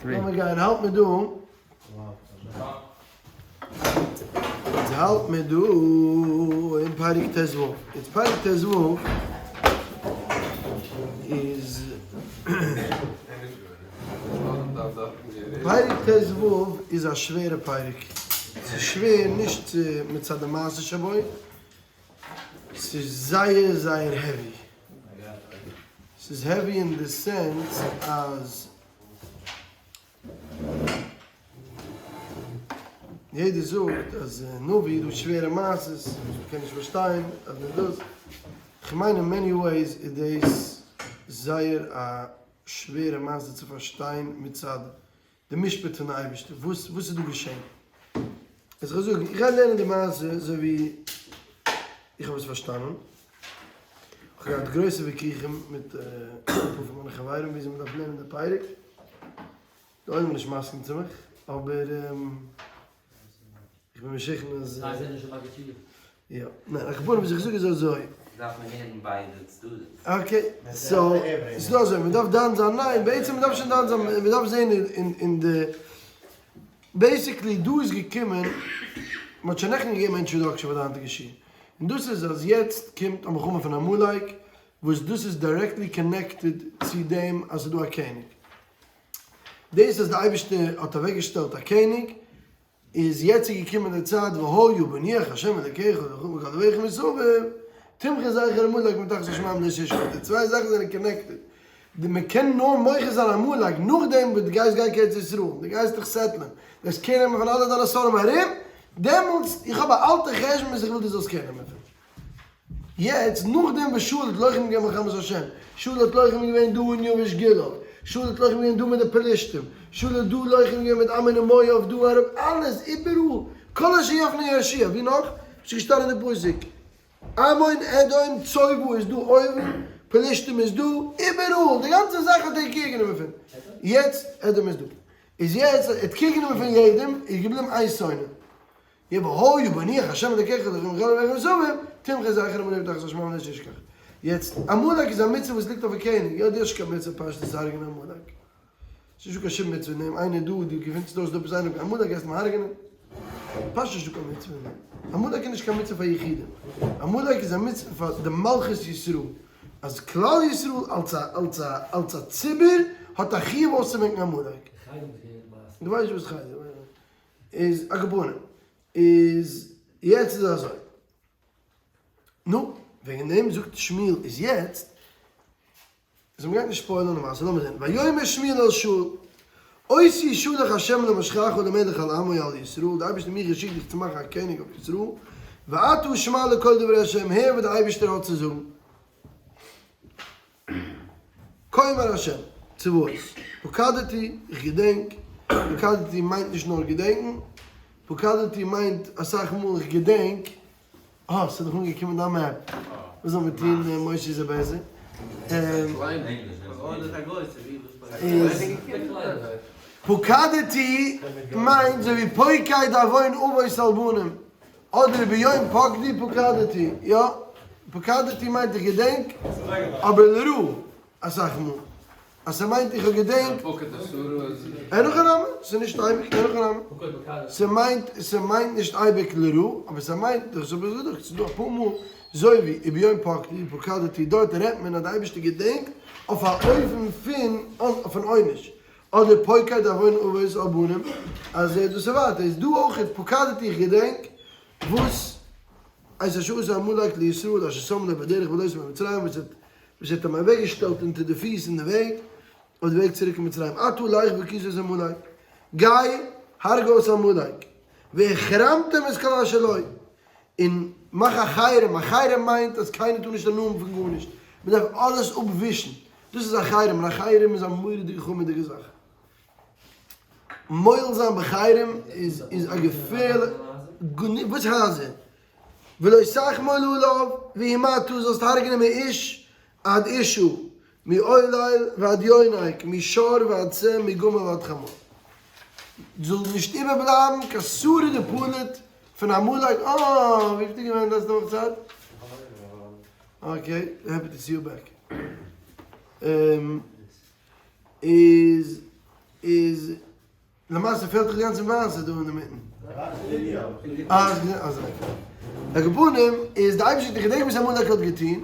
לאמיר גיין, האלט מיר דא. אונז האלט מיר דא אין פרק ט ו. יעצט פרק ט ו איז פרק ט ו איז א שווערע פרק. ס'איז שווער נישט מצד די מעשה שבו, ס'איז זייער זייער heavy. ס'איז heavy אין די sense אז יעדער זאגט אז נביא איז דא שווערע מעשות וואס מ'קען נישט פארשטיין אז מ'איז דאס, כ'מיין אין many ways איז דאס זייער א שווערע מעשה צו פארשטיין מצד די משפט פון די אייבערשטער, וואס וואס איז דא געשען? אז איך זאג, איך גיי לערנען די מעשה אזוי ווי איך האב עס פארשטאנען, איך האב געהאט גרויסע וויכוחים מיט אפאר פון מיינע חברים וויאזוי מען דארף לערנען די פרק, די עולם איז נישט מסכים צו מיך, אבער איך בין משוכנע אז. זיי זענען שוין ביי די תשובה. יא, ניין, על כל פנים וואס איך זאג איז אזוי. דארף מען הערן ביידע צדדים. okay, so, ס'איז דא אזוי, מ'דארף דן זיין, ניין, בעצם מ'דארף שוין דן זיין, מ'דארף זען אין די, basically דא איז געקומען, מ'האט שוין נעכטן געגעבן א introduction פאר די היינטיגע שיעור, און דאס איז אז יעצט קומט א מלחמה פון עמלק, וואס דאס איז directly connected צו דעם אז ס'איז דא א קעניג. דאס אז די אייבערשטער האט אוועקגעשטעלט א קעניג, איז יעצט איז געקומען די צייט והיה בניח ה' אלקיך לך מכל אויביך מסביב, תמחה זכר עמלק מתחת השמים לא תשכח, די צוויי זאכן זענען connected, די מען קען נאר מוחה זיין עמלק נאכדעם וואס דו גייסט גיין קיין ארץ ישראל, דו גייסט דיך settle ען, דו גייסט care נעמען פון אלע דיינע שונאים ארום, דעמאלטס, איך האב א אלטע חשבון וואס איך וויל דו זאלסט care נעמען פון. יעצט נאכדעם וואס שאול האט לוחם געווען מלחמת השם, שאול האט לוחם געווען דא אין יבש גלעד, שאול האט לוחם געווען דא מיט די פלישתים, שאול האט דא לוחם געווען מיט עמון און מואב דא ארום, אלעס איבעראל, כל אשר יפנה יהושיע, ווי נאך? ס'איז געשטאנען אין די פסוק, עמון אדום צובא איז דא אויבן, פלישתים איז דא, איבעראל, די גאנצע זאך האט ער care גענומען פון, יעצט אדום איז דא, איז יעצט ער האט care גענומען פון יעדעם, איז געבליבן איין שונא. והיה בהניח ה' אלקיך לך מכל אויביך מסביב, תמחה זכר עמלק מתחת השמים לא תשכח. יעצט, עמלק איז א מצוה וואס ליגט אויף א קעניג, יא דו האסט נישט קיין מצוה פשטות צו הרג'נען עמלק. ס'איז נישטא קיין שום מצוה אין דעם, איינער דא, דו געפינסט אויס דא עפעס איינער עמלק גייסט אים הרג'נען? פשטות נישטא קיין מצוה אין דעם. עמלק איז נישט קיין מצוה פאר יחידים. עמלק איז א מצוה פאר די מלכות ישראל. אז כלל ישראל אלס א אלס א אלס א ציבור האט א חיוב אויסצומעקן עמלק. דו ווייסט וואס חרדים איז א גבאי איז יעצט איז אזוי נו וועגן דעם זאגט שמואל איז יעצט איז מ'גייט נישט spoil ען די מעשה לאמיר זען ויאמר שמואל אל שאול אותי שלח השם למשחך ולמלך על עמו על ישראל די אייבערשטער מיך געשיקט דיך צו מאכן א קעניג אויף ישראל ועתה שמע לקול דברי השם הער וואס די אייבערשטער האט צו זאגן. כה אמר השם צבאות, פקדתי, איך געדענק, פקדתי מיינט נישט נאר געדענקן, פקדתי מיינט אסאך מאל איך געדענק, אה, ס'איז דאך אנגעקומען דיין map, וואס זאל מען טון משה איז א בעסער. פקדתי מיינט אזוי ווי פוקד עוון אבות על בנים, אדער ביום פקדי פקדתי, יא, פקדתי מיינט איך געדענק, אבער לרעה אסאך מאל, אז ס'מיינט איך האב געדענקט, אין הכי נמי, ס'איז נישט אייביג, אין הכי נמי, ס'מיינט, ס'מיינט נישט אייביג לרעה, אבער ס'מיינט, דאס האב איך געזאגט, ס'איז דא אפאר מאל, אזוי ווי וביום פקדי פקדתי, דארט רעדט מען אז די אייבערשטער געדענקט אויף א אופן פון, פון עונש, אדער פוקד עוון אבות על בנים, אז ער דאס ערווארט איז דא אויך פקדתי איך געדענק וואס את אשר עשה עמלק לישראל אשר שם לו בדרך בעלותו ממצרים וואס האט וואס האט אים אוועק געשטעלט אונטער די פיס אין די וועג אויף די וועג צוריק אין מצרים עתה לך והכית את עמלק גיי הרגע אויס עמלק והחרמתם את כל אשר לו און מאך א חרם, א חרם מיינט אז קיינער טאר נישט הנאה האבן פון גארנישט, מען דארף אלעס אפווישן, דאס איז א חרם, און א חרם איז א מורא'דיגע חמור'דיגע זאך. מועל זיין בחרם איז איז א געפערליכע, וואס הייזער? ולא תחמול עליו והמתה זאלסט הרג'נען מאיש עד אשה, מעולל ועד יונק, משור ועד שה, מגמל ועד חמור. זאל נישט איבערבלייבן קיין שריד ופליט פון עמלק, אה, ווי ביסטו געווען לעצטע וואך צייט? okay, happy to see you back. איז. איז למעשה פעלט דאך די גאנצע מעשה דא אינדערמיטן. אה, אזוי. על כל פנים איז די אייבערשטער האט געדענקט וואס עמלק האט געטון,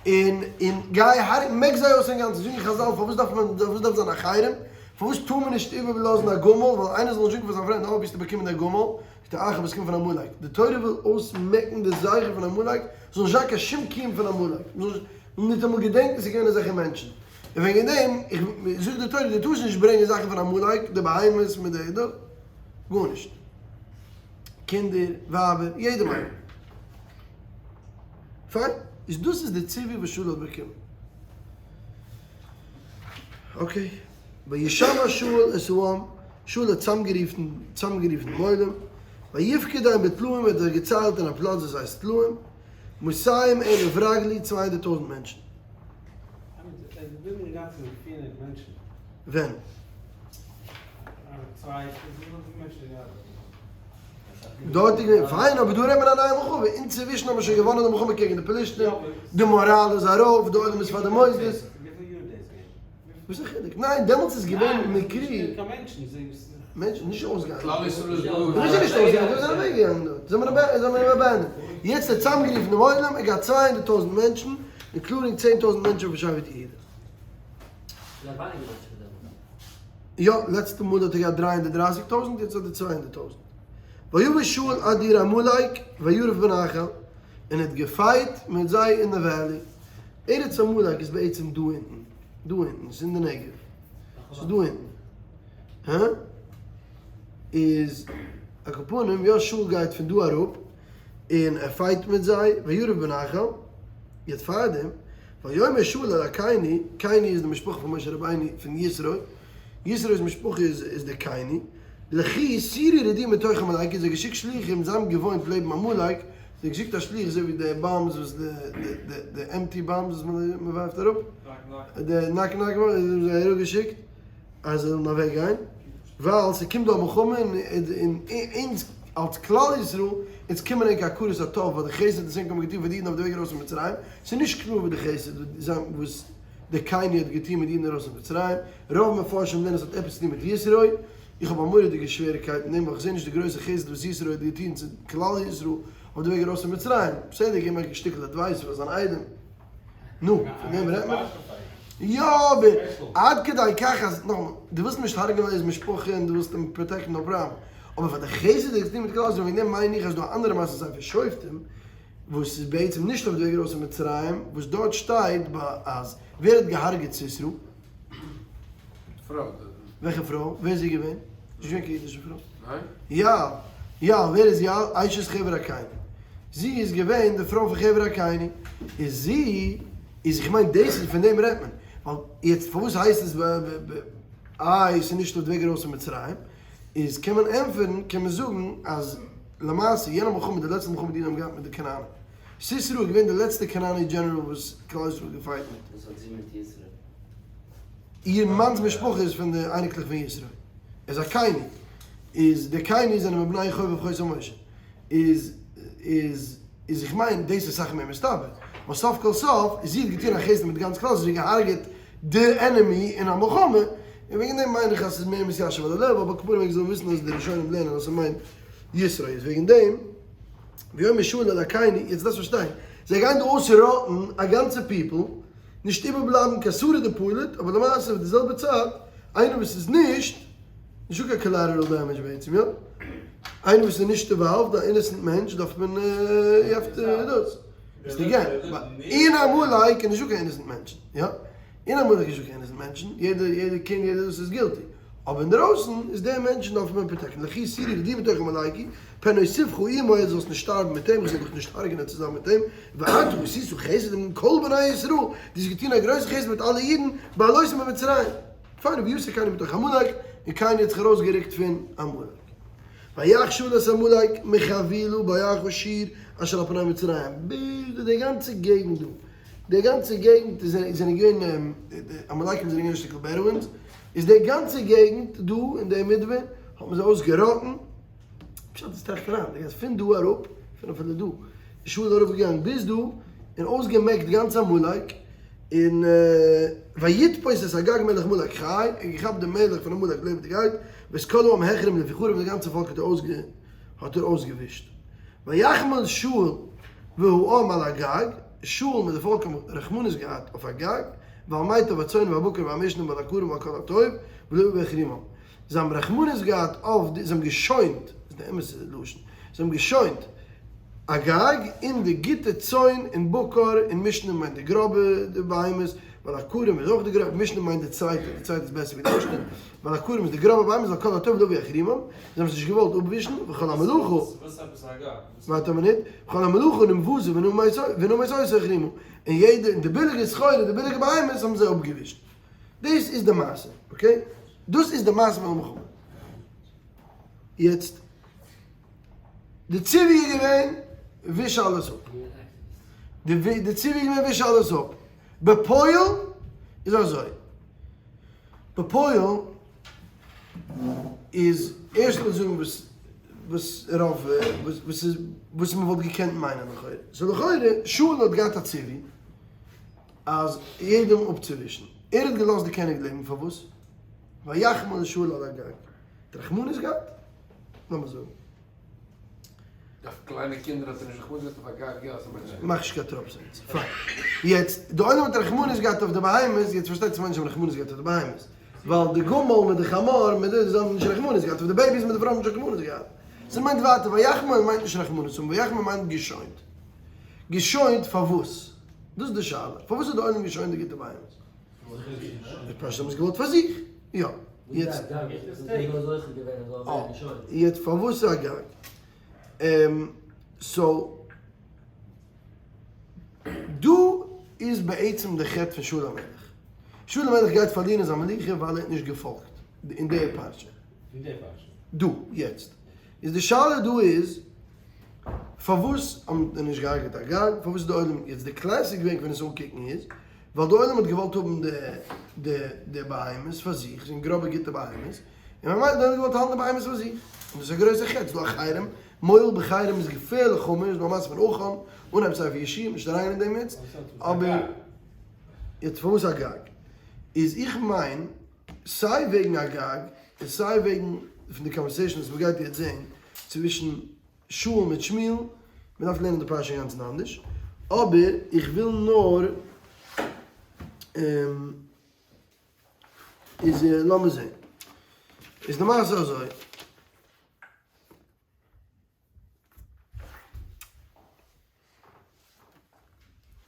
און און גיי הרג' מעק זיי אויס אינגאנצן, זאגן חזל פארוואס דארף מען פארוואס דארף זיין א חרם, פארוואס טאר מען נישט איבערלאזן א גמל, ווייל איינער זאל נישט זאגן פאר זיין פרענד, אה ווי האסטו באקומען דער גמל, זאגט ער אה כ'האב עס באקומען פון עמלק, די תורה וויל אויסמעקן די זכר פון עמלק, ס'זאל נישט זיין קיין שום קיום פון עמלק, מ'זאל ניטאמאל געדענקן ס'איז געווען אזעלכע מענטשן. און וועגן דעם, איך זאג די תורה, דו טארסט נישט ברענגען זאכן פון עמלק, די בהמות מיט די דא, גארנישט. קינדער, ווייבער, יעדעם איינעם. פיין, איז דאס איז די ציווי וואס שאול האט באקומען. okay. וישמע שאול את העם, שאול האט צאמגערופן, צאמגערופן דעם עולם, ויפקדם בתלאים, ער האט זיי געציילט אין א פלאץ וואס הייסט תלאים, מאתים אלף רגלי, 200,000 מענטשן. ווען? דארט איז געווען פיין, אבער דא רעדט מען א נייע מלחמה, אינצווישן האט מען שוין געוואנען די מלחמה קעגן די פלישתים, די מאראל איז ארויף, די עולם איז פאר די מוסדות. וואס איז די חילוק? ניין, דעמאלטס איז געווען מקרי. מענטשן, נישט אויסגעהאלטן. כלל ישראל איז דא. נישט נישט אויסגעהאלטן, זיי זענען אוועקגעגאנגען דארט. זיי האבן abandoned. יעצט האט צוזאמגערופן דעם עולם, ער געהאט 200,000 מענטשן, including 10,000 מענטשן פון שבט יהודה. יא, לעצטע מאל האט ער געהאט 330,000, יעצט האט ער 200,000. ויבא שאול עד עיר עמלק וירב בנחל, און ער האט געפייט מיט זיי אין די valley. ארץ עמלק איז בעצם דא אונטן, דא אונטן, ס'איז אין די נגב. ס'איז דא אונטן. הא? איז על כל פנים, יא שאול גייט פון דא אראפ, און ער פייט מיט זיי, וירב בנחל, יעצט פארדעם, ויאמר שאול אל הקיני, קיני איז די משפחה פון משה רבינו פון יתרו, יתרו'ס משפחה איז איז די קיני, לכו סורו רדו מתוך עמלק, זיי געשיקט שליחים, זיי האבן געוואוינט לעבן עמלק, זיי געשיקט א שליח אזוי ווי די bombs וואס די די די empty bombs וואס מען ווארפט אראפ, די knock knock bombs, האבן זיי אראפגעשיקט אז זיי זאלן אוועק גיין, ווייל ס'קומט דא א מלחמה און אונז אלס כלל ישראל, אונז קומען ענק הכרת הטוב פאר די חסד וואס ענק האבן געטון פאר די אידן אויף די וועג ארויס פון מצרים, ס'איז נישט קלאר וואס די חסד וואס די קיני האט געטון מיט די אידן ארויס פון מצרים, רוב מפרשים לערנען עס האט עפעס צו טון מיט יתרו, איך האב א מורא'דיגע שוועריקייט אין דעם ווייל איך זע נישט די גרויסע חסד וואס יתרו האט געטון צו כלל ישראל אויף די וועג ארויס פון מצרים, בסדר געבן א שטיקל advice פאר זיין איידעם, נו, פון דעם רעדט מען? יא אבער עד כדי כך אז, נאכאמאל, דו ווילסט נישט הרג'נען ווייל ער איז משפחה און דו ווילסט אים פראטעקטן no problem, אבער פאר די חסד האט געטון מיט כלל ישראל וועגן דעם מיין איך אז דא א אנדערע מעשה ספר שופטים וואס איז בעצם נישט אויף די וועג ארויס פון מצרים וואס דארט שטייט ביי אז ווער האט געהארגעט סיסרא? פרוי. וועלכע פרוי? ווער איז זי געווען? נישט געווען קיין אידישע פרוי. ניין? יעל. יעל, ווער איז יעל? אשת חבר הקיני. זי איז געווען די פרוי פון חבר הקיני. איז זי, איז איך מיין דאס איז פון דעם רעדט מען. ווייל יעצט פארוואס הייסט עס ב ב איי ס'איז נישט אויף די וועג ארויס פון מצרים? איז קען מען ענטפערן, קען מען זאגן אז למעשה יענע מלחמה, די לעצטע מלחמה די אידן האבן געהאט מיט די כנענים. סיסרא איז געווען די לעצטע כנעני דזשענעראל וואס כלל ישראל האט געפייט מיט. וואס האט זי מיט יתרו? איר מאנ'ס משפחה איז פון די אייניקלעך פון יתרו. ער איז א קיני. איז די קיני זענען מבני חובב חותן משה. איז איז איז איך מיין דאס איז אסאך מער מסתבר. ווייל סוף כל סוף זי האט געטון א חסד מיט גאנץ כלל ישראל, זי האט געהארגעט די enemy אין א מלחמה. און וועגן דעם מיין איך אז ס'איז מער מתיישב על הלב, אבער כמובן מעג זאל וויסן אז די ראשונים לערנען אז ס'מיינט יתרו. איז וועגן דעם ויאמר שאול אל הקיני, יעצט דארפסט פארשטיין, זיי גייען דא אויסראטן א גאנצע people, נישט איבערבלייבן קיין שריד ופליט, אבער למעשה אויף די זעלבע צייט, איינער וואס איז נישט, נישטא קיין collateral damage בעצם, יא? איינער וואס איז נישט involved, א innocent מענטש, דארף מען you have to דאס. ביסטו גען. אין עמלק איז נישטא קיין innocent מענטשן, יא? אין עמלק איז נישטא קיין innocent מענטשן, יעדער יעדער קינד יעדער דאס איז guilty. אבער אינדערויסן איז די מענטשן דארף מען פראטעקטן, לכי סורי רדי מתוך עמלקי, פן אוסיפך עמו, זאלסט נישט שטארבן מיט אים, איך זאל דיך נישט הרג'נען צוזאמען מיט אים, ואתה עשית חסד עם כל בני ישראל, דו האסט געטון א גרויסן חסד מיט אלע אידן, בהעלותם ממצרים. פיין, ויסר קיני מתוך עמלק, און קיני האט זיך ארויסגערוקט פון עמלק. ויך שאול את עמלק מחוילה בואכה שור אשר על פני מצרים, ביז די גאנצע געגנט דא, די גאנצע געגנט זענען געווען, די עמלקים זענען געווען א שטיקל Bedouins, איז די גאנצע געגנט דא אין די מדבר האט מען זיי אויסגעראטן, פשט איז טראכט אריין, די גייסט פון דא אראפ, פון אפילו דא, איז שאול ארויף געגאנגען ביז דא, און אויסגעמעקט גאנץ עמלק. און ויתפוס את אגג מלך עמלק חי, ער האט געכאפט דעם מלך פון עמלק לעבעדיגעהייט, ואת כל העם החרים לפי חרב, און די גאנצע פאלק האט ער אויסגעווישט. ויחמל שאול והעם על אגג, שאול מיט די פאלק האבן רחמנות געהאט אויף אגג, ועל מיטב הצאן והבקר והמשנה ועל הכרם ועל כל הטוב, ולא החרימם. זיי האבן רחמנות געהאט אויף די, זיי האבן געשוינט, איז די אמת'ע לשון, זיי האבן געשוינט אגג און די גוטע צאן און בקר און משנה מיינט די גראבע די בהמות, ועל הכרם איז אויך די גראבע, משנה מיינט די צווייטע, די צווייטע איז בעסער ווי די ערשטע, ועל הכרם איז די גראבע בהמות ועל כל הטוב לא החרימם, זיי האבן עס נישט געוואלט אפווישן, וכל המלאכה, ווארט א מינוט, וכל המלאכה נמבזה ונמס אותו החרימו, און יעדע, און די ביליגע סחורה, די ביליגע בהמות האבן זיי אפגעווישט. דאס איז די מעשה, okay? דאס איז די מעשה פון מלחמה. יעצט, די ציווי איז געווען וויש אלעס אפ. די ציווי איז געווען וויש אלעס אפ. בפועל איז אזוי. בפועל איז, ערשט לאמיר זאגן וואס וואס רוב וואס איז וואס מען וואלט געקענט מיינען לכאורה. so לכאורה, שאול האט געהאט א ציווי. אז יעדעם אפצוווישן. ער האט געלאזט די קעניג לעבן פארוואס? ויחמל שאול על אגג. האט רחמנות געהאט? לאמיר זאגן. אויף קליינע קינדער האט ער נישט רחמנות געהאט אויף אגג יא ס'מיינט נישט. מאכט נישט קיין טראפ sense. פיין. יעצט, די עולם האט רחמנות געהאט אויף די בהמות, יעצט פארשטייט זיך מענטשן האבן רחמנות געהאט אויף די בהמות. ווייל די גמל מיט די חמור מיט די, זיי האבן נישט רחמנות געהאט אויף די babies מיט די פרויען האבן נישט רחמנות געהאט. ס'מיינט ווייטער ויחמל מיינט נישט רחמנות האבן, ויחמל מיינט געשוינט. געשוינט פארוואס? דאס איז די שאלה. פארוואס האט די עולם געשוינט די גוטע בהמות? די פשוט האבן עס געוואלט פאר זיך. יא. יעצט. יעצט פארוואס איז אגג? so דא איז בעצם די חטא פון שאול המלך. שאול המלך גייט פארלירן זיין מלוכה ווייל ער האט נישט געפאלגט אין די פרשה. דא יעצט. איז די שאלה דא איז. פארוואס האט מען נישט געהארגעט אגג? פארוואס איז די עולם יעצט די classic וועג פון עס אנקוקן איז ווייל די עולם האט געוואלט האבן די די די בהמות פאר זיך, זענען גראבע גוטע בהמות, און ממילא די עולם האט געוואלט האלטן די בהמות פאר זיך, און דאס איז א גרויסע חטא, ס'איז דא א חרם, מועל בחרם איז געפערליך חמור, איז דא א מעשה פון עכן, אנהייב ספר יהושע, נישט אריין אין דעם יעצט, אבער יעצט פארוואס אגג? איז איך מיין סיי וועגן אגג און סיי וועגן פון די conversation וואס מ'גייט יעצט זעהן צווישן שאול מיט שמואל, מ'דארף לערנען די פרשה אינגאנצן אנדערש, אבער איך וויל נאר איז לאמיר זעהן, איז די מעשה אזוי.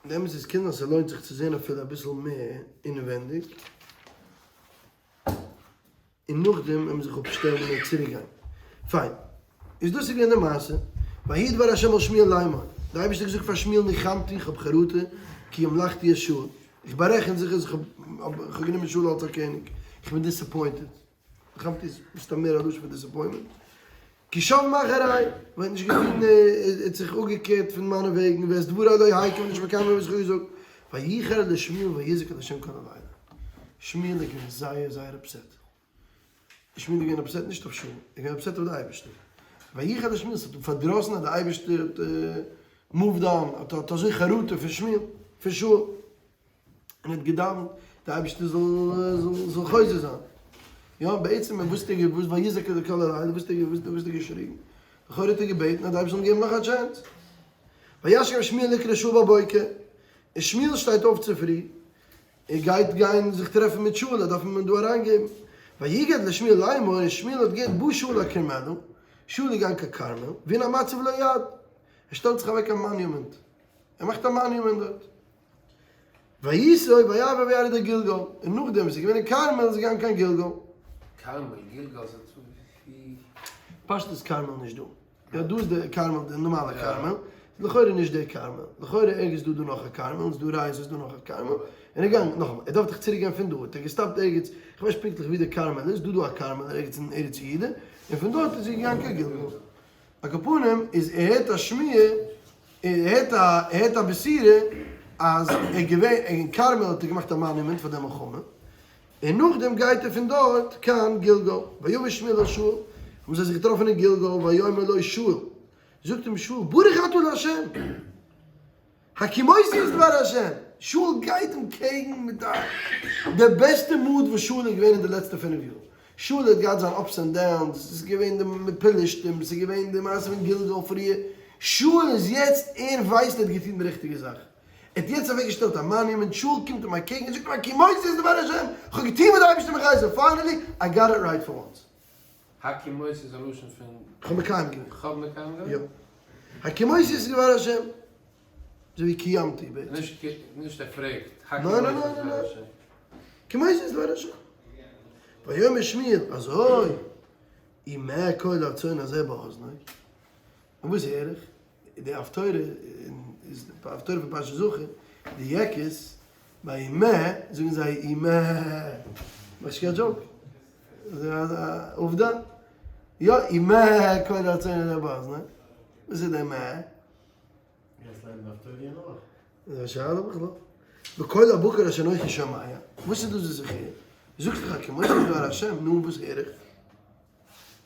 די אמת איז קינדער ס'לוינט זיך צו זען אפילו אביסל מער אינעווענדיג, און נאכדעם וועט מען זיך אפשטעלן און צוריק גיין. פיין. איז דאס איז געווען די מעשה. ויהי דבר ה' אל שמואל לאמור, די אייבערשטער האט געזאגט פאר שמואל ניחמתי איך האב חרטה כי המלכתי את שאול, איך בארעכן זיך אז איך האב גענומען שאול אלס א קעניג, איך בין disappointed. ניחמתי איז מסתם מער א לשון פון disappointment. כי שב מאחרי, מען האט נישט געפונען, ער האט זיך אפגעקערט פון מיינע וועגן, ואת דברי לא הקים, נישט מקיים געווען וואס איך האב געזאגט. ויחר לשמואל ויזעק אל ה' כל הלילה. שמואל איז געווען זייער זייער upset. שמואל איז געווען upset נישט אויף שאול, ער איז געווען upset אויף די אייבערשטער. ויחר לשמואל, ס'האט אים פארדראסן אז די אייבערשטער האט moved on, האט אזוי חרטה פון שמואל, פון שאול. און האט געדאווענט די אייבערשטער זאל זאל חוזר זיין. יא, בעצם וואס האט ער געוואוסט ויזעק כל הלילה, וואס האט ער געוואוסט וואס האט ער געשריגן? לכאורה האט ער געבעטן אז די אייבערשטער זאל אים געבן נאך א chance. וישכם שמואל לקראת שאול בבוקר, און שמואל שטייט אויף צופרי, ער גייט גיין זיך טרעפן מיט שאול, ער דארף אים דא אריינגעבן. ויגד לשמואל לאמור, און שמואל האט געהערט בא שאול הכרמלה, שאול איז געגאנגען קיין כרמל, והנה המצב לו יד, ער שטעלט זיך אוועק א monument, ער מאכט א monument דארט. ויסעו ויעבור וירד אל גלגל, און נאכדעם וואס איז געווען אין כרמל איז געגאנגען קיין גלגל. כרמל, גלגל זענען צוויי. פשט איז כרמל נישט דא. יא דא איז די כרמל די נארמאלע כרמל, לכאורה נישט די כרמל, לכאורה ערגעץ דא דא נאך א כרמל, און ס'דא ראיות אז ס'דא נאך א כרמל, און ער געגאנגען, נאכאמאל, ער דארף דאך צוריק גיין פון דא, האט ער געסטאפט ערגעץ, איך ווייס נישט פונקטליך ווי די כרמל איז, דא דא א כרמל ערגעץ אין ארץ יהודה, און פון דארט איז ער געגאנגען קיין גלגל. על כל פנים איז ער הערט א שמועה, ער הערט א, ער הערט א בשורה אז ער איז געווען אין כרמל האט ער געמאכט א monument פאר די מלחמה, און נאכדעם גייט ער פון דארט קיין גלגל, ויבא שמואל אל שאול, האבן זיי זיך געטראפן אין גלגל, ויאמר לו שאול, זאגט אים שאול, ברוך אתה לה', הקימותי את דבר ה'. שאול גייט אים קעגן מיט א די בעסטע mood וואס שאול איז געווען אין די לעצטע פינף יאר. שאול האט געהאט זיין ups and downs, ס'איז געווען די פלשתים, ס'איז געווען די מעשה פון גלגל פריער, שאול איז יעצט, ער ווייסט ער האט געטון די ריכטיגע זאך, ער האט יעצט אוועק געשטעלט א monument, שאול קומט אים אקעגן און זאגט אים הקימותי את דבר השם, איך האב געטון וואס די אייבערשטער מיך הייסט, finally I got it right for once. הקימותי איז א לשון פון. כ'האב מקיים געווען. כ'האב מקיים געווען? יא. הקימותי את דבר השם. אזוי ווי קיימתי בעצם. נישט ער פרעגט. ניין ניין ניין ניין. הקימותי את דבר השם. ויאמר שמואל אזוי ומה קול הצאן הזה באזני. און וואס הער איך? די הפטורה איז די הפטורה פון פרשת זכור, די יעקעס ביי ומה זאגן זיי ומה. מאך נישט קיין joke. א עובדה. יא ומה קול הצאן הזה באזני. וואס איז די מה? גייסט ליינען די הפטורה יענע וואך? איז א שאלה בכלל. וקול הבקר אשר אנכי שומע, וואס איז דאס וואס איך הער? זאגט דאך הקימותי את דבר השם, נו וואס הער איך?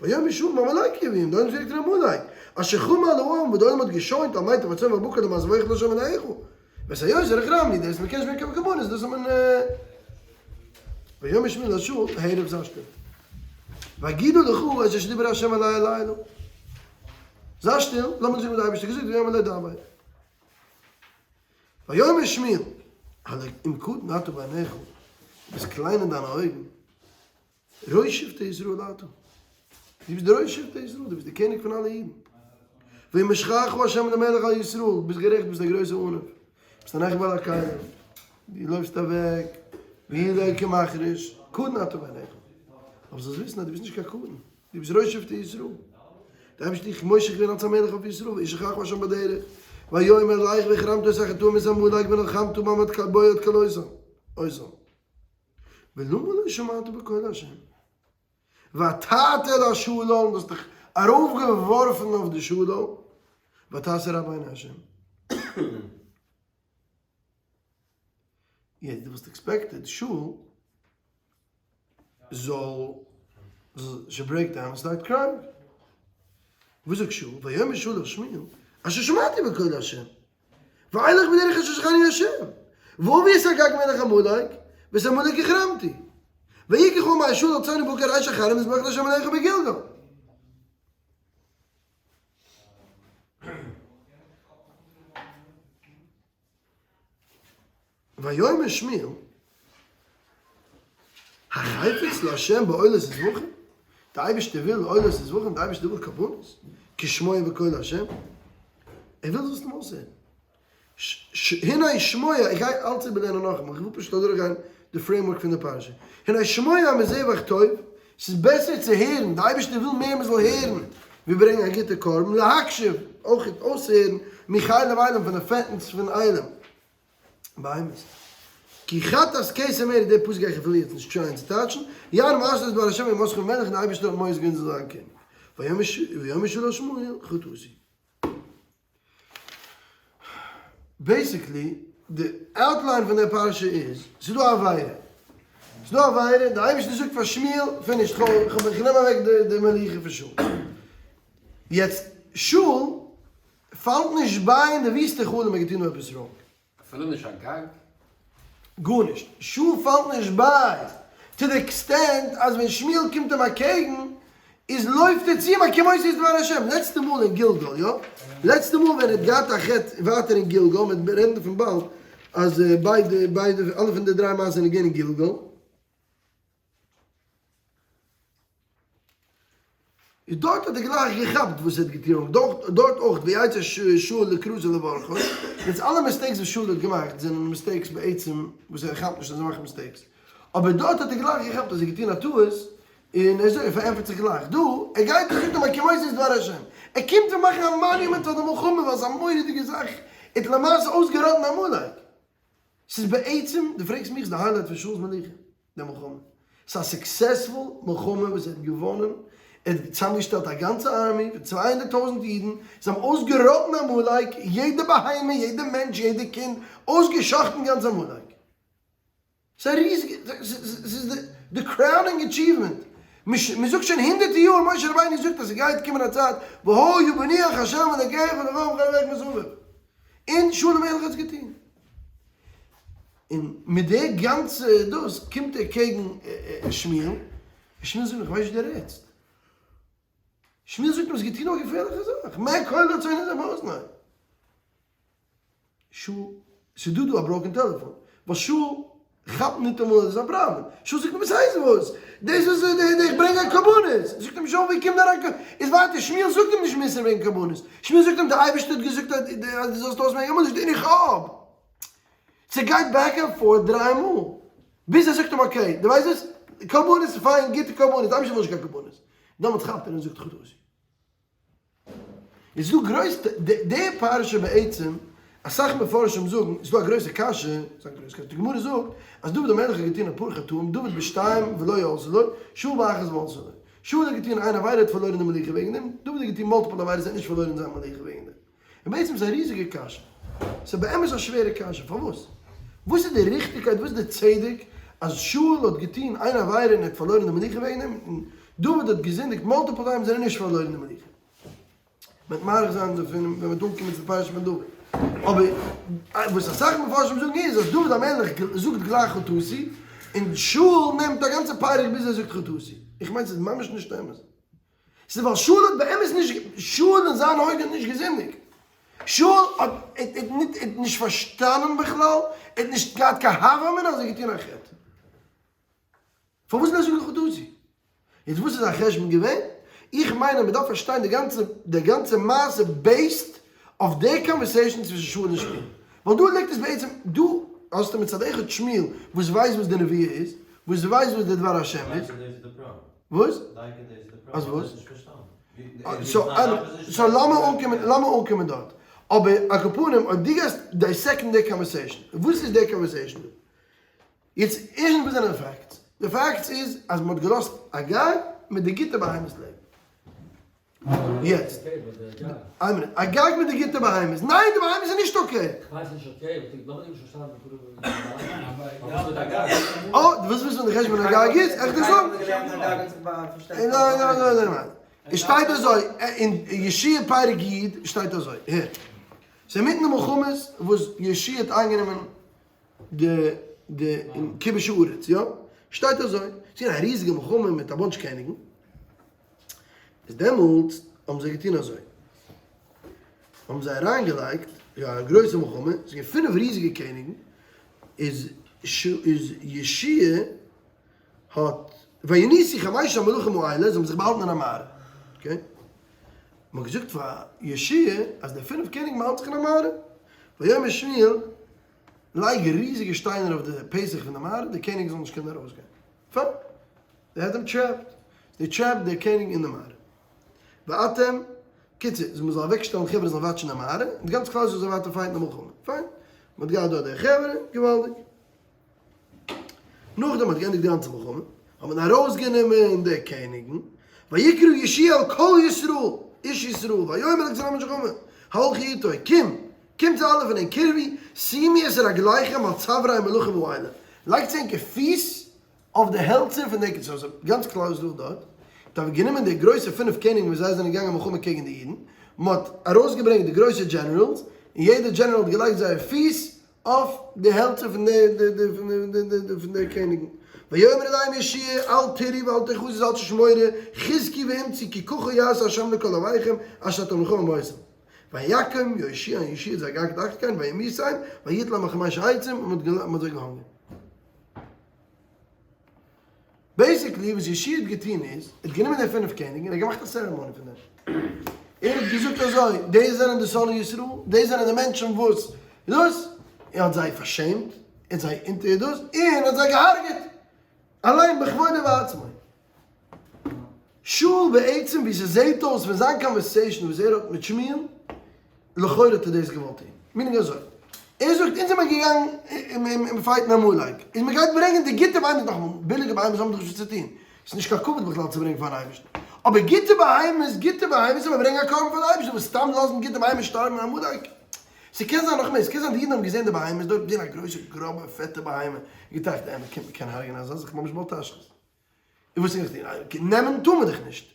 ויאמר שאול בעמלק יביאם, דאן זאגט ער עמלק, אשר חמל העם, וואס די עולם האט געשוינט על מיטב הצאן והבקר למען זבח לה' אלהיך, ואת היותר החרמתי, דאס מ'קען נישט מער קיין קרבנות, דאס האט מען ויאמר שמואל אל שאול, הערב זיי שטיל. ויגידו לך את אשר דיבר ה' אלי הלילה. זיי שטיל, לאמיר זאגן וואס דער אייבערשטער האט געזאגט, ויאמר אלי דבר. ויאמר שמואל, הלא אם קטן אתה בעיניך, דו ביסט קליין אין דיינע אויגן, ראש שבטי ישראל אתה. דו ביסט דער ראש שבטי ישראל, דו ביסט דער קעניג פון אלע אידן. וימשחך ה' למלך על ישראל, דו ביסט גערעכט, דו ביסט א גרויסער עניו, ביסט א נחבא אל הכלים, דו לויפסט אוועק, והנה לא כמחריש, קטן אתה בעיניך. אבער זאלסט וויסן אז דו ביסט נישט קיין קטן, דו ביסט ראש שבטי ישראל. דער אייבערשטער האט דיך מושח געווען אלס א מלך אויף ישראל, וישחך ה' בדרך, ויאמר לך והחרמת את החטאים את עמלק ונלחמת בם עד כלותם. ולמה לא שמעת בקול השם? ותעט אל השלל, דו האסט דיך ארויפגעווארפן אויף די שלל, ותעש הרע בעיני השם. יעצט דו וואלסט expected שאול זאל זאל break down און start crying. וואס זאגט שאול? ויאמר שאול אל שמואל, אשר שמעתי בקול השם, ואלך בדרך אשר שלחני השם, ואביא את אגג מלך עמלק, ואת עמלק החרמתי. ויקחו מהשלל צאן ובקר אש החרם ולזבוח להשם אלהיך בגלגל. ויאמר שמואל, החפץ לה' בעולת וזבחים, די אייבערשטער וויל עולות וזבחים, די אייבערשטער וויל קרבנות, כשמוע בקול ה', ער וויל זאלסט אים אויסהערן. הנה שמוע, איך גיי אלץ איבערלערנען נאכאמאל, איך וויל פשוט אדורכגיין די framework פון די פרשה. הנה שמוע מזבח טוב, ס'איז בעסער צו הערן, די אייבערשטער וויל מער מ'זאל הערן, ווי ברענגען א גוטע קרבן, להקשיב, אויך אויסהערן, מחלב אילים פון די פעטנס פון אילים. בהמות. כי חטאת כתם ארי, די פסוק גיי איך אפילו יעצט נישט try ען צו טייטשן, יען מאסר את דבר השם וימסכם מלך און די אייבערשטער האט מואס געווען זאל זיין קעניג. ויאמר שאול אל שמואל חטאתי. basically די outline פון די פרשה איז, ס'איז דא א עבירה, ס'איז דא א עבירה, די אייבערשטער זאגט פאר שמואל, finished, איך נעם אוועק די מלוכה פון שאול. יעצט שאול פאלט נישט ביי אין די וויסטע חלום ער האט געטון דא עפעס wrong. אפילו נישט א גג? גארנישט. שאול פאלט נישט ביי, to the extent אז ווען שמואל קומט אים אקעגן, איז לויפט ער צו אים הקימותי את דבר השם. לעצטע מאל אין גלגל, יא? לעצטע מאל ווען ער האט געהאט א חטא ווייטער אין גלגל, מ'וועט רעדן דערפון באלד, אז ביידע, ביידע, אלע פון די דריי מעשות זענען געווען אין גלגל. איז דארט האט ער גלייך געכאפט וואס ער האט געטון, און דארט דארט אויך ויצא שאול לקראתו לברכו, יעצט אלע mistakes וואס שאול האט געמאכט זענען mistakes בעצם וואס ער כאפט נישט אז ער מאכט mistakes, אבער דארט האט ער גלייך געכאפט אז ער האט געטון א טעות, און ער זאגט ער פארענטפערט זיך גלייך, דא ער גייט און זאגט אים הקימותי את דבר השם, ער קומט אים מאכן א monument פאר די מלחמה ווייל ס'איז א מורא'דיגע זאך, ער האט למעשה אויסגעראטן עמלק, ס'איז בעצם, דו פרעגסט מיך, ס'איז די highlight פון שאול'ס מלוכה. די מלחמה. ס'איז א successful מלחמה וואס ער האט געוואנען, ער האט צוזאמגעשטעלט א גאנצע army פון 200,000 אידן, זיי האבן אויסגעראטן עמלק, יעדע בהמה, יעדע מענטש, יעדע קינד, אויסגע'שחט'ן גאנץ עמלק. ס'איז א ריזיגע, ס'איז די crowning achievement. מ'זאגט שוין הונדערטער יאר, משה רבינו זאגט אז ס'גייט קומען א צייט, והיה בנוח ה' אלקיך ולך בכל דרכיך מסביב. און שאול המלך האט עס געטון. און מיט די גאנצע דאס קומט ער קעגן שמואל, און שמואל זאגט אים איך ווייס נישט וואס דו רעדסט. שמואל זאגט אים האסט געטון א געפערליכע זאך, מה קול רצון הזה באזני. שאול, ס'איז דא דא א broken telephone, ווייל שאול כאפט ניטאמאל אז עס איז א פראבלעם, שאול זאגט אים וואס הייסט וואס? דאס וואס איך ברענג א קרבנות, זאגט אים שאול ווי קומט אריין קרבנות, איז ווייטער שמואל זאגט אים נישט מוסר וועגן קרבנות, שמואל זאגט אים דער אייבערשטער האט געזאגט אז דו זאלסט אויסמעקן קרבנות, און איך האב. ס'גייט back and forth דריי מאל, ביז ער זאגט אים okay, דו ווייסט וואס? קרבנות איז פיין, גוטע קרבנות, די אייבערשטער וויל נישט קיין קרבנות. דעמאלטס כאפט ער און זאגט חטאתי. איז דא גרויס די פרשה בעצם, אסאך מפרשים זאגן, איז דא א גרויסע קשיא, די גמרא זאגט אז דוד המלך האט געטון אפאר חטאים, דוד בשתיים ולא עלתה לו, שאול באחת ועלתה לו. שאול האט געטון איין עבירה האט פארלוירן די מלוכה וועגן דעם, דוד האט געטון multiple עבירות האט נישט פארלוירן זיין מלוכה וועגן דעם. און בעצם איז א ריזיגע קשיא. ס'איז באמת א שווערע קשיא. פארוואס? וואס איז די ריכטיגקייט, וואס איז די צדק אז שאול האט געטון איין עבירה און ער האט פארלוירן די מלוכה וועגן דעם, און דוד האט געזינדיגט multiple times און ער האט נישט פארלוירן די מלוכה? מ'וועט מאריך זיין דערפון ווען מ'וועט אנקומען צו די פרשה פון דוד. אבער וואס אסאך מפרשים זאגן איז אז דוד המלך זאגט גלייך חטאתי, און שאול נעמט א גאנצע פרק ביז ער זאגט חטאתי. איך מיין ס'איז ממש נישט אמת. ס'איז ווייל שאול האט באמת נישט, שאול אין זיינע אויגן האט נישט געזינדיגט. שאול האט האט נישט פארשטאנען בכלל, ער האט נישט געהאט קיין הוה אמינא אז ער האט געטון א חטא. פארוואס זאל ער זאגן חטאתי? יעצט וואס איז זיין חשבון געווען? איך מיין אז מ'דארף פארשטיין די גאנצע די גאנצע מעשה based אויף די conversation צווישן שאול און שמואל. ווייל דא ליגט עס בעצם, דא האסטו מצד אחד שמואל וואס ווייסט וואס די נבואה איז, וואס ווייסט וואס די דבר השם איז, וואס? אז וואס? so לאמיר אנקומען, לאמיר אנקומען דארט. אבער על כל פנים, אויב דו גייסט dissect ן די conversation, וואס איז די conversation דא? יעצט ערשטנס וואס זענען די facts? די facts איז אז מען האט געלאזט אגג מיט די גוטע בהמות לעבן. יעצט, איין מינוט, אגג מיט די גוטע בהמות, ניין די בהמות איז נישט okay. אה, דו ווילסט וויסן וואס די חשבון אגג איז? איך דיר זאגן. ניין ניין ניין ניין ניין. עס שטייט אזוי, אין יהושע פרק י' שטייט אזוי, הער. ס'איז אינמיטן די מלחמות וואס יהושע האט איינגענומען די די כיבוש הארץ, יא? שטייט אזוי, ס'איז געווען א ריזיגע מלחמה מיט א bunch קעניגן. איז דעמאלטס האבן זיי געטון אזוי, האבן זיי אריינגעלייגט, יא א גרויסע מלחמה, ס'איז געווען פינף ריזיגע קעניגן, איז איז יהושע האט, וינוסו חמשת המלכים האלה, זיי האבן זיך באהאלטן אין א מערה, okay? מען האט געזאגט פאר יהושע אז די פינף קעניגן באהאלטן זיך אין א מערה, ויאמר שמואל, לייג ריזיגע שטיינער אויף די פתח פון די מערה, די קעניגן זאלן נישט קענען ארויסגיין. פיין. זיי האט אים trapped, זיי trapped דער קעניג אין די מערה. ואתם, קיצור, מען זאל אוועק שטעלן חברה זאלן watch ן די מערה, און די גאנצע כלל ישראל זאל ווייטער fight ן די מלחמה. פיין. מען האט געהאט דארט די חברה, געוואלדיג. נאכדעם האט געענדיגט די גאנצע מלחמה, האט מען ארויסגענומען די קעניגן, ויקרא יהושע אל כל ישראל, איש ישראל, ויאמר אל קציני המלחמה, הלכו איתו, קום, קומט צו אלע פון ענק קרבו, שימו את רגליכם על צווארי המלכים האלה, לייגטס ענקער פיס אויף די העלצער פון די קעניגן, סאו גאנץ כלל ישראל דארט, האט גענומען די גרויסע פינף קעניגן וואס זיי זענען געגאנגען מלחמה קעגן די אידן, מען האט ארויסגעברענגט די גרויסע generals, און יעדע general האט געלייגט זייער פיס אויף די העלצער פון די קעניגן. ויאמר אליהם יהושע אל תיראו ואל תחתו זאלטס נישט מורא, חזקו ואמצו כי ככה יעשה ה' לכל אויביכם אשר אתם נלחמים אותם. ויקם יהושע און יהושע האט זיי געהאקט אחרי כן וימיתם ויתלם על חמשה עצים און מען האט זיי געהאנגען. basically וואס יהושע האט געטון איז, ער האט גענומען די פינף קעניגן און ער האט געמאכט א ceremony פון דעם. ער האט געזאגט אזוי, די זענען די שונאי ישראל, די זענען די מענטשן וואס דאס, ער האט זיי פארשעמט, ער האט זיי אונטער דאס, און ער האט זיי געהארגעט, אליין בכבודו ובעצמו. שאול בעצם ווי ס'זעהט אויס פון זיין conversation וואס ער האט מיט שמואל, לכאורה האט ער דאס געוואלט טון. meaning אזוי, ער זאגט אונז זעמער געגאנגען און fight ן עמלק, איז מ'גייט ברענגען די גוטע בהמות נאכאמאל, ביליגע בהמות האבן דאך נישט וואס צו טון, ס'איז נישט קיין כבוד בכלל צו ברענגען פארן אייבערשטן, אבער גוטע בהמות, גוטע בהמות זאל מען ברענגען א קרבן פארן אייבערשטן, וואס סתם לאזן גוטע בהמות שטארבן אין עמלק? ס'קען זיין נאך מער, ס'קען זיין די אידן האבן געזען די בהמות דארט, געזען א גרויסע גראבע פעטע בהמה, געטראכט, אה, מ'קען הרג'ענען אזא זאך ממש בל תשחית. און וואס זאל איך טון? נעמען טאר מען דיך נישט,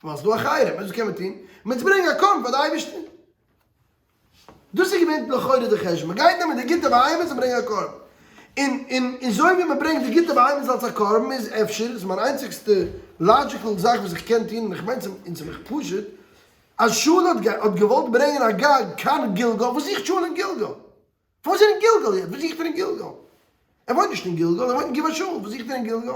ווייל ס'איז דא א חרם, וואס קען מען טון? מען וועט ברענגען א קרבן פאר די אייבערשטער. דאס איז געווען לכאורה די חשבון, מען גייט נעמען די גוטע בהמות און ברענגען א קרבן. און און אזוי ווי מען ברענגט די גוטע בהמות אלס א קרבן איז אפשר, איז מיין איינציגסטע logical זאך וואס איך קען טון, און איך מיין און ס'איז מיך פשוט, אז שאול האט האט געוואלט ברענגען אגג קיין גלגל, וואס זוכט שאול אין גלגל? פארוואס איז ער אין גלגל יעצט? וואס זוכט ער אין גלגל? ער וואוינט נישט אין גלגל, ער וואוינט אין גבעת שאול, וואס זוכט ער אין גלגל?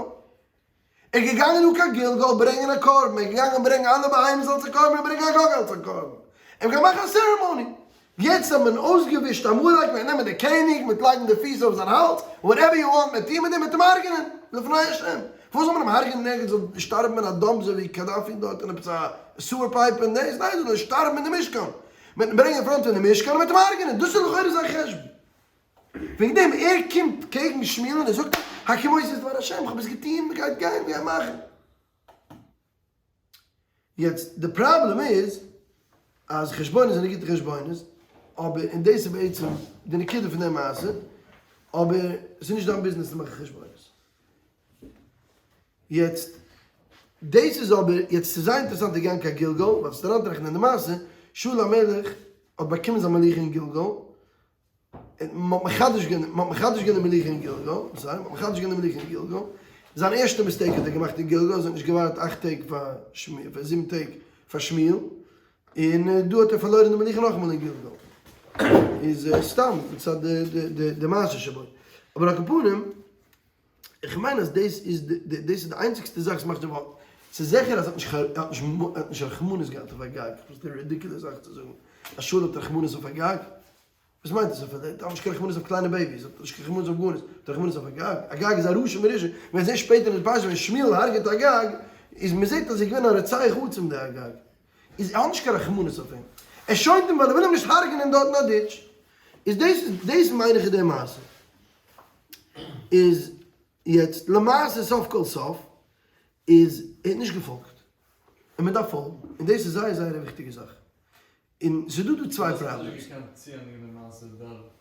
ער איז געגאנגען דא קיין גלגל ברענגען א קרבן, ער איז געגאנגען ברענגען אלע בהמות אלס א קרבן און ברענגען אגג אלס א קרבן, ער גייט מאכן א ceremony, יעצט האט מען אויסגעווישט עמלק, מ'וועט נעמען די קעניג, מ'וועט לייגן די פיס אויף זיין האלז, whatever you want, מ'וועט טון מיט אים, מ'וועט אים הרג'נען, לפני השם, פארוואס זאל מען אים הרג'נען ערגעץ זאל שטארבן אין א dump אזוי ווי קאדאפי דארט אין עפעס א sewer pipe און דאס, ניין זאל ער שטארבן אין די משכן, מ'וועט אים ברענגען אין front פון די משכן און מ'וועט אים הרג'נען, דאס איז לכאורה זיין חשבון. וועגן דעם ער קומט קעגן שמואל און ער זאגט הקימותי את דבר השם, איך האב עס געטון, מען גייט גיין, מען גייט מאכן. יעצט די פראבלעם איז אז חשבונות זענען גוטע חשבונות, אבער און דאס איז בעצם די נקודה פון די מעשה, אבער עס איז נישט דיין ביזנעס צו מאכן חשבונות. יעצט דאס איז אבער, יעצט ס'איז זייער אינטערעסאנט ער געגאנגען קיין גלגל, ווייל ס'איז אריינטראכטן אין די מעשה, שאול המלך האט באקומען זיין מלוכה אין גלגל, מען האט מחדש געווען, מען האט מחדש געווען די מלוכה אין גלגל, sorry, מען האט מחדש געווען די מלוכה אין גלגל, זיין ערשטע mistake האט ער געמאכט אין גלגל, אז ער האט נישט געווארט אכט טעג פאר שמואל, פאר זיבן טעג פאר שמואל, און דא האט ער פארלוירן די מלוכה נאכאמאל אין גלגל, איז סתם מצד די מעשה שבו, אבער על כל פנים. איך מיין אז דאס איז די דאס איז די איינציגסטע זאך וואס מאכט די ווארט. ס'איז זיכער אז ער האט נישט ער האט נישט ער האט נישט רחמנות געהאט אויף אגג. וואס איז די ridiculous זאך צו זאגן אז שאול האט רחמנות אויף אגג? וואס מיינט עס אויף ער האט נישט קיין רחמנות אויף קליינע babies, ער האט נישט קיין רחמנות אויף גארנישט, ער האט רחמנות אויף אגג? אגג איז א רשע מרושע. מ'וועט זען שפעטער אין די פרשה ווען שמואל הרג'עט אגג, איז מ'זעט אז ער איז געווען א רוצח עצום דער אגג. איז ער האט נישט קיין רחמנות אויף אים. ער שוינט אים ווייל ער וויל אים נישט הרג'ענען דארט אין א ditch. איז דאס דאס מיין איך איז די מעשה. איז יעצט למעשה סוף כל סוף איז ער האט נישט געפאלגט און מען דארף פאלגן און דאס איז זייער זייער א וויכטיגע זאך און ס'איז דא דא צוויי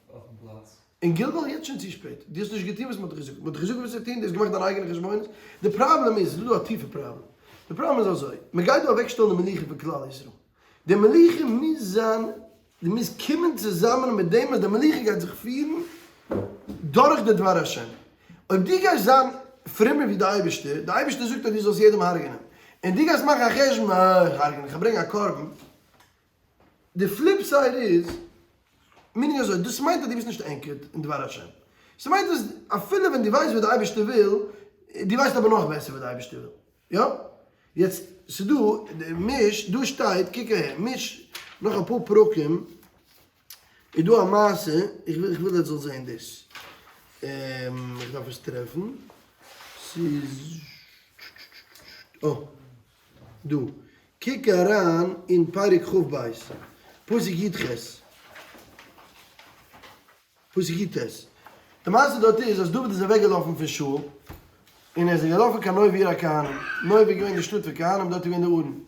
problems. אין גלגל יעצט שוין צו שפעט, דו האסט נישט געטון וואס מען האט דיך געזאגט, מען האט דיך געזאגט וואס צו טון, דו האסט געמאכט דיינע אייגענע חשבונות, די פראבלעם איז, ס'איז דא דא א טיפע פראבלעם, די פראבלעם איז אזוי, מען גייט דא אוועקשטעלן די מלוכה פון כלל ישראל, די מלוכה מוז זיין, די מוז קומען צוזאמען מיט דעם אז די מלוכה גייט זיך פירן דורך די דבר השם. אויב דו גייסט זיין פרומער ווי די אייבערשטער, די אייבערשטער זאגט אז דו זאלסט יעדעם הרג'נען, און דו גייסט מאכן א חשבון, אה, איך הרג'ן, איך ברענג א קרבן, די flip side איז, meaning אזוי, דאס מיינט אז דו ביסט נישט anchored אין דבר השם. ס'מיינט אז אפילו ווען דו ווייסט וואס די אייבערשטער וויל, דו ווייסט אבער נאך בעסער וואס די אייבערשטער וויל. יא? יעצט ס'דא די מיש, דא שטייט, קוק אהער, מיש, נאך אפאר פרקים איז דא א מעשה, איך וויל איך וויל עטס זאלט זעהן דאס, איך דארף עס טרעפן, ס'איז, אה, דא, קוק אריין אין פרק כ"ב, פסוק י"ח. פסוק י"ט. די מעשה דארט איז אז דוד איז אוועק געלאפן פון שאול, און ער איז געלאפן קיין נוב עיר הכהנים, נוב איז געווען די שטאט פון כהנים, דארט איז געווען די ארון,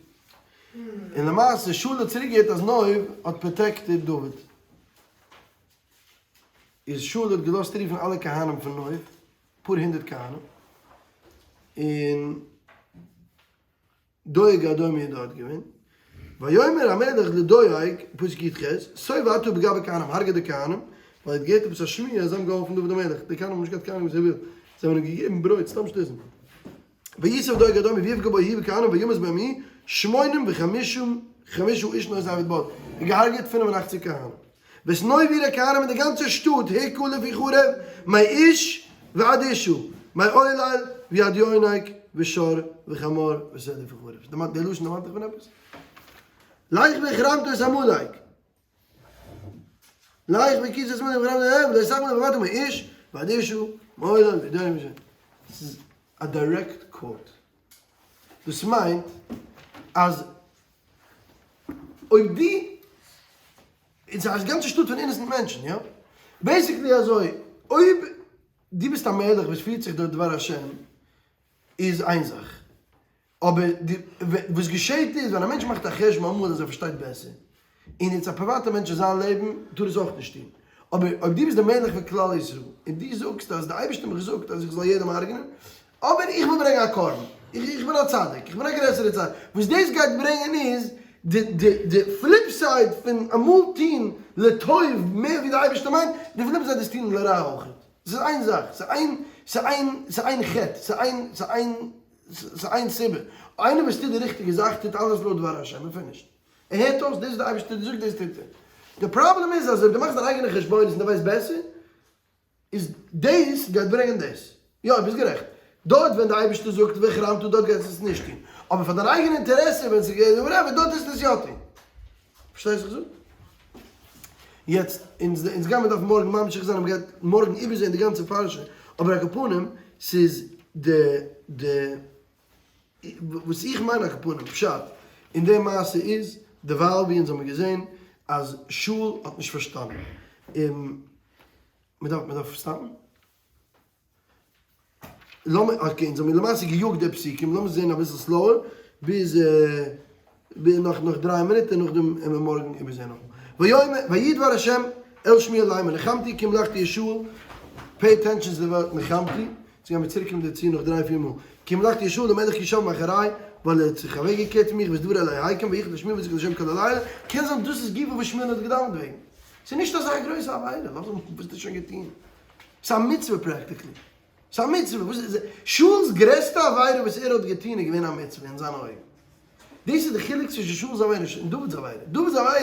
און למעשה שאול האט צוריק געהערט אז נוב האט protected דוד, איז שאול האט געלאזט רופן אלע כהנים פון נוב, אפאר הונדערט כהנים, און. דואג האדומי איז דארט געווען. ויאמר המלך לדואג, פסוק י"ח, סוב אתה ופגע בכהנים, הרגע די כהנים, ווייל ער האט געהערט עפעס א שמועה אז זיי האבן געהאלפן דוד המלך, די כהנים האבן נישט געהאט קיין אנונג וואס ער וויל, זיי האבן אים געגעבן ברויט, סתם שטותים. ויסב דואג האדומי ויפגע בו הוא ובכהניו וימת בהם הוא שמונים וחמישה חמשה איש נושאי אפוד בד, ער האט געהרגעט 85 כהנים. ואת נוב עיר הכהנים און די גאנצע שטאט הכה לפי חרב מאיש ועד אשה מעולל ועד יונק ושור וחמור ושה לפי חרב. דערמאנט די לשון דערמאנט דיך פון עפעס? לך והחרמת את עמלק. לך והכית את עמלק והחרמת את עמלק ולא תחמול והאבדת מאיש ועד אשה מעולל ועד יונק ושור. ס'איז א direct quote. דאס מיינט אז אויב דו, און ס'איז א גאנצע שטאט פון innocent מענטשן, יא? basically אזוי, אויב דו ביסט א מלך וואס פירט זיך דורך דבר השם, איז איין זאך, אבער די, וואס געשעט איז ווען א מענטש מאכט א חשבון אמאל אז ער פארשטייט בעסער, און יעצט א פריוואטע מענטש אין זיין לעבן טאר עס אויך נישט טון, אבער אויב דו ביסט דער מלך פון כלל ישראל, און דו זאגסט אז די אייבערשטער האט מיך געזאגט אז איך זאל יעדעם הרג'נען, אבער איך וויל ברענגען א קרבן, איך איך בין א צדיק, איך בין א גרעסערע צדיק, וואס דאס גייט ברענגען איז, די די די flip side פון אמאל טון לטוב מער ווי די אייבערשטער מיינט, די flip side איז טון לרע אויכעט. ס'איז איין זאך, ס'איז איין, ס'איז איין, ס'איז איין חטא, ס'איז איין, ס'איז איין, ס'איז איין סיבה. איינער וואס טוט די ריכטיגע זאך טוט אלעס לויט דבר השם און פינישט. ער הערט אויס, דאס וואס די אייבערשטער זאגט דאס טוט ער. די פראבלעם איז אז אויב דו מאכסט דיין אייגענע חשבונות און דו ווייסט בעסער, איז דאס גייט ברענגען דאס. יא, ביסט גערעכט. דארט ווען די אייבערשטער זאגט והחרמת דארט גייסטו עס נישט טון. אבער פאר דיין אייגענע אינטערעסע ווען ס'גייט whatever דארט וועסטו עס יא טון. פארשטייסט וואס איך זאג? יעצט, אונז אונז גיימער דארפן מארגן ממשיך זיין און מ'גייט מארגן איבערזען די גאנצע פרשה, אבער על כל פנים, ס'איז די די וואס איך מיין על כל פנים פשט אין די מעשה איז, דערווייל ווי אונז האמיר געזען אז שאול האט נישט פארשטאנען, און מ'דארף מ'דארף סטאפן? לאמיר, okay, אונז האמיר למעשה געיאגט די פסוקים, לאמיר זעהן אביסל slower, ביז נאך נאך דריי מינוט און נאכדעם עמער מארגן איבערזעהן נאכאמאל. ויאמר, ויהי דבר השם אל שמואל לאמר, נחמתי כי המלכתי את שאול, pay attention צו די ווארט נחמתי, אונז גיימיר צוריקקומען דערצו נאך דריי פיר מאל, כי המלכתי את שאול המלך כי שב מאחורי, ווייל ער האט זיך אוועקגעקערט פון מיך ואת דברי אלי הקים ויחד לשמואל ויזעק להשם כל הלילה, קען זיין דאס איז גופא וואס שמואל האט געדאווענט וועגן. ס'איז נישט אזא גרויסע עבירה, לאז אים, וואס האט ער שוין געטון? ס'איז א מצוה practically. ס'איז א מצוה. וואס איז שאול'ס גרעסטע עבירה וואס ער האט געטון איז געווען א מצוה אין זיינע אויגן. דאס איז די חילוק צווישן שאול'ס עבירה און דוד'ס עבירה. דוד'ס עבירה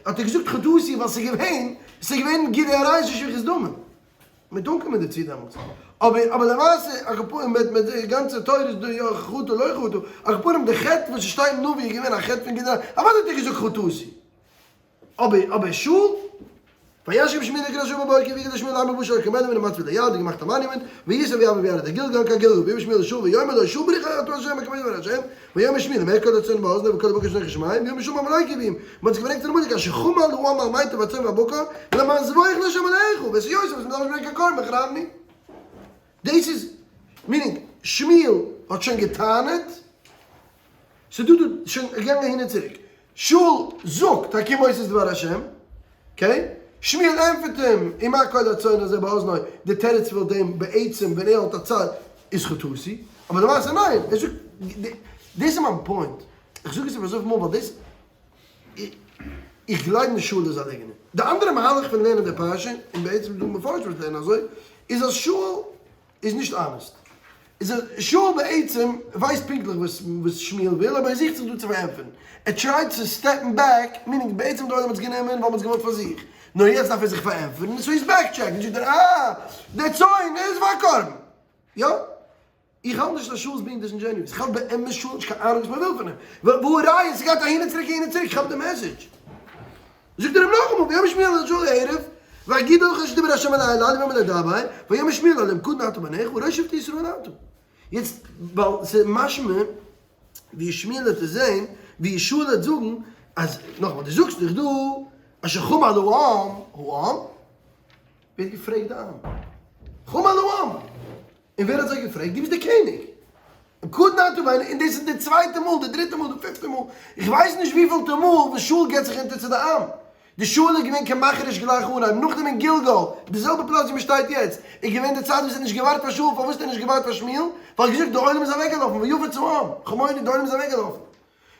האט ער געזאגט חטאתי ווייל ס'איז געווען, ס'איז געווען גילוי עריות און שפיכות דמים. מ'וועט אנקומען דערצו דעמאלטס. אבער אבער למעשה, על כל פנים מיט מיט די גאנצע תורה איז דא יא חטא לא חטא. על כל פנים די חטא וואס ס'שטייט אין נביא איז געווען א חטא פון גילוי עריות. אוודאי האט ער געזאגט חטאתי. אבער אבער שאול, וישכם שמואל לקראת השעה בבוקר ויגד שמואל לעמו ובא שאול כמלך מן המצוי ליד און געמאכט א monument, ויסב ויעבור וירד הגלגל קיין גלגל ויאמר שמואל לשאול ויאמר לו שאול ברוך אתה ה' מקבל דבר ה' ויאמר שמואל מה קול הצאן באזני וקול הבקר שניכם שמים ויאמר שאול בעמלקי ווי מען האט זיך געברענגט צו עמלק אשר חמל העם על מיטב הצאן והבקר למען זבח לה' אלהיך ואת יוסף וואס מען דארף נישט ברענגען קיין קרבן החרמני דאס איז meaning שמואל האט שוין געטענה'ט ס'איז דא דא שוין געגאנגען אהין און צוריק. שאול זאגט הקים עושה דבר השם, okay? שמואל ענטפערט אים, ומה קול הצאן הזה באזני, די תירוץ וואלט דעם בעצם ווען ער האט א צד איז חטאתי, אבער למעשה ניין, ער זאגט, דאס איז מיין point, איך זאג עס איבער אזויפיל מאל ווייל דאס, איך גלייב נישט שאול איז א ליגנער. די אנדערע מהלך פון לערנען די פרשה, און בעצם איז דא מפרשים וואס לערנען אזוי, איז אז שאול איז נישט honest. איז אז שאול בעצם ווייסט פונקטליך וואס וואס שמואל וויל אבער ער זוכט זיך דא צו פארענטפערן. ער try ט צו step ן back, meaning בעצם די עולם האט עס גענומען ווייל מ'האט עס געוואלט פאר זיך. נאר יעצט דארף ער זיך פארענטפערן so he's backtracking זאגט ער אה! דער צאן איז פאר קרבן. יא? איך האלט נישט אז שאול איז being disingenuous. איך האלט באמת שאול האט נישט קיין אהנונג וואס מ'וויל פון אים. והא ראיה ס'גייט אהין און צוריק אהין און צוריק. כאפ די message. זאגט ער אים נאכאמאל, ויאמר שמואל אל שאול הערב, ואגידה לך אשר דיבר ה' אלי הלילה ויאמר אלי דבר, ויאמר שמואל הלא אם קטן אתה בעיניך וראש שבטי ישראל אתה. יעצט, ווייל ס'איז משמע ווי שמואל וועט עס זען, ווי שאול וועט זאגן, אז נאכאמאל, דו זאגסט דאך דא, אשר חמל העם, העם? ווער האט געפרעגט די עם? חמל העם! און ווער האט זיי געפרעגט? דו ביסט דער קעניג! קטן אתה בעיניך, און דאס איז די צווייטע מאל, די דריטע מאל, די פיפטע מאל, איך ווייס נישט וויפילטע מאל וואס שאול געבט זיך אונטער צו די עם. די שאול איז געווען כמחרש גלייך אנהייב, נאכדעם אין גלגל, די זעלבע פלאץ ווי מען שטייט יעצט, איז געווען די צייט וואס ער האט נישט געווארט פאר שאול, פארוואס האט ער נישט געווארט פאר שמואל? ווייל געזאגט די עולם איז אוועקגעלאפן, ויפץ העם, כמוני די עולם איז אוועקגעלאפן.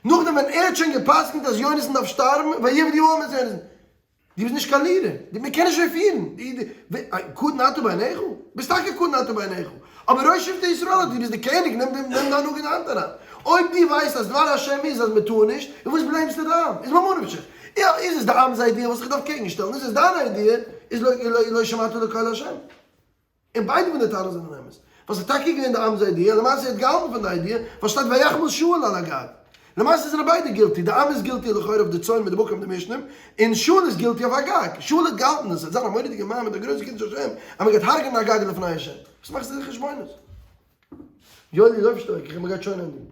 נאכדעם ווען ער האט שוין גע'פסק'נט אז יונתן דארף שטארבן, ויעבדו העם את יונתן. דו ביסט נישט קיין leader, דו מען קען נישט אזוי פירן, קטן אתה בעיניך? ביסט טאקע קטן אתה בעיניך, אבער ראש שבטי ישראל דו ביסט די קעניג, נעם די הנהגה אין די האנט אריין, אויב דו ווייסט אז דבר השם איז אז מען טאר נישט, און וואס blame סטו די עם? איז ממה נפשך, יא איז עס די עם'ס idea וואס איך דארף קעגן שטעלן, איז עס דיין idea, איז לא שמעת לקול השם. און ביידע פון די טענות זענען אמת. ווייל ס'איז טאקע געווען די עם'ס idea, למעשה ער האט געהאלטן פון די idea, ווייל שטייט ויחמל שאול על אגג. למעשה זענען ביידע guilty, די עם איז guilty לכאורה אויף די צאן מיט די בקר מיט די משנים, און שאול איז guilty אויף אגג. שאול האט געהאלטן אז ס'וועט זיין א מורא'דיגע מעמד א גרויסע קידוש השם אז מ'גייט הרג'נען אגג לפני השם. וואס מאכסטו די חשבונות? יואלי לויף שטארק, איך מ'גייט שוין ענדיגן.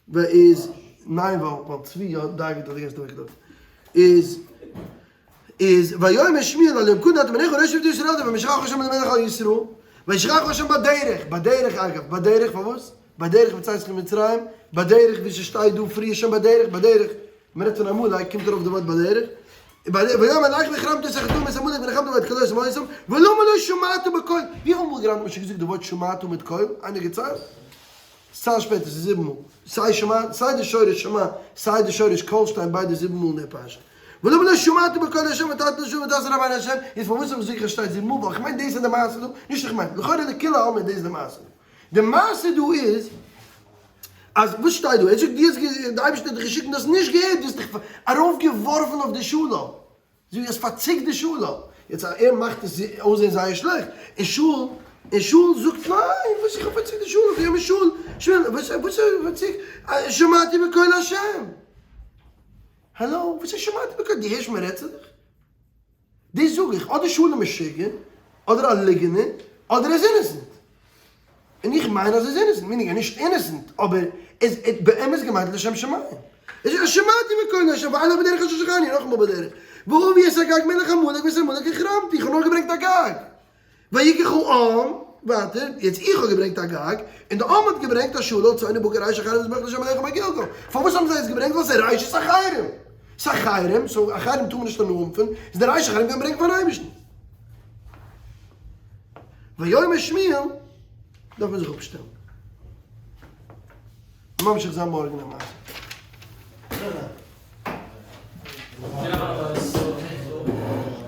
ווער איז ניין ווייל ווייל צבי האט דאגה'ט אז די גייסט אוועק דארט איז איז ויאמר שמואל הלא אם קטן אתה בעיניך וראש שבטי ישראל אתה וימשחך השם למלך על ישראל וישלחך השם בדרך בדרך אגב בדרך פארוואס בדרך בצאתך ממצרים בדרך ווי ס'שטייט דא פריער שוין בדרך בדרך מ'רעדט פון עמלק קומט ארויף די ווארט בדרך ויאמר לך והחרמת את החטאים את עמלק ונחמת בו את כלות מותם ולמה לא שמעת בקול וויפיל מאל גראדע האט מען שוין געזאגט די ווארט שמעת מיט קול איינער געציילט? ציילט שפעטער ס'איז זיבן מאל. סיי שמע, סיי די שורש שמע, סיי די שורש קול שטייען ביידע זיבן מאל אין דער פרשה. ולמה לא שמעת בקול השם ותעש לשוב ותעש רבן השם, יעצט פארוואס זאג איך עס שטייט זיבן מאל, ווייל איך מיין דאס איז די מעשה דא, נישט איך מיין, לכאורה לכולי עלמא איז דאס די מעשה דא. די מעשה דא איז, אז וואס שטייט דא? ער זאגט דו האסט די אייבערשטער האט דיך געשיקט און דו האסט נישט געהערט, דו האסט דיך ארויפגעווארפן אויף די שלל, דו האסט פארציקט די שלל, יעצט ער מאכט עס אויסזען זייער שלעכט, און שאול, און שאול זאגט ניין, וואס איך האב פארציקט די שלל, ויאמר שאול, שמואל, וואס וואס פארציקט, שמעתי בקול השם, האלא, וואס איז שמעתי בקול, דו הערסט מען רעדט צו דיך? דאס זאג איך, אדער שאול איז משוגע, אדער א ליגענער, אדער ער איז innocent. און איך מיין אז ער איז innocent, meaning ער איז נישט innocent, אבער ער האט באמת געמיינט לשם שמים. ער זאגט שמעתי בקול ה' ואלך בדרך אשר שלחני, נאכאמאל בדרך, ואביא את אגג מלך עמלק ואת עמלק החרמתי, איך האב נאר געברענגט אגג. ויקח העם, ווייטער, יעצט איך האב געברענגט אגג, און די עם האט געברענגט א שלל צאן ובקר ראשית החרם לזבוח לה' אלהיך בגלגל. פארוואס האבן זיי עס געברענגט? ווייל ס'איז ראשית החרם. ס'איז א חרם, so א חרם טאר מען נישט הנאה האבן פון, איז די ראשית החרם געווען ברענגען פארן אייבערשטן. ויאמר שמואל, דארף מען זיך אפשטעלן. ממשיך זיין מארגן א מעשה.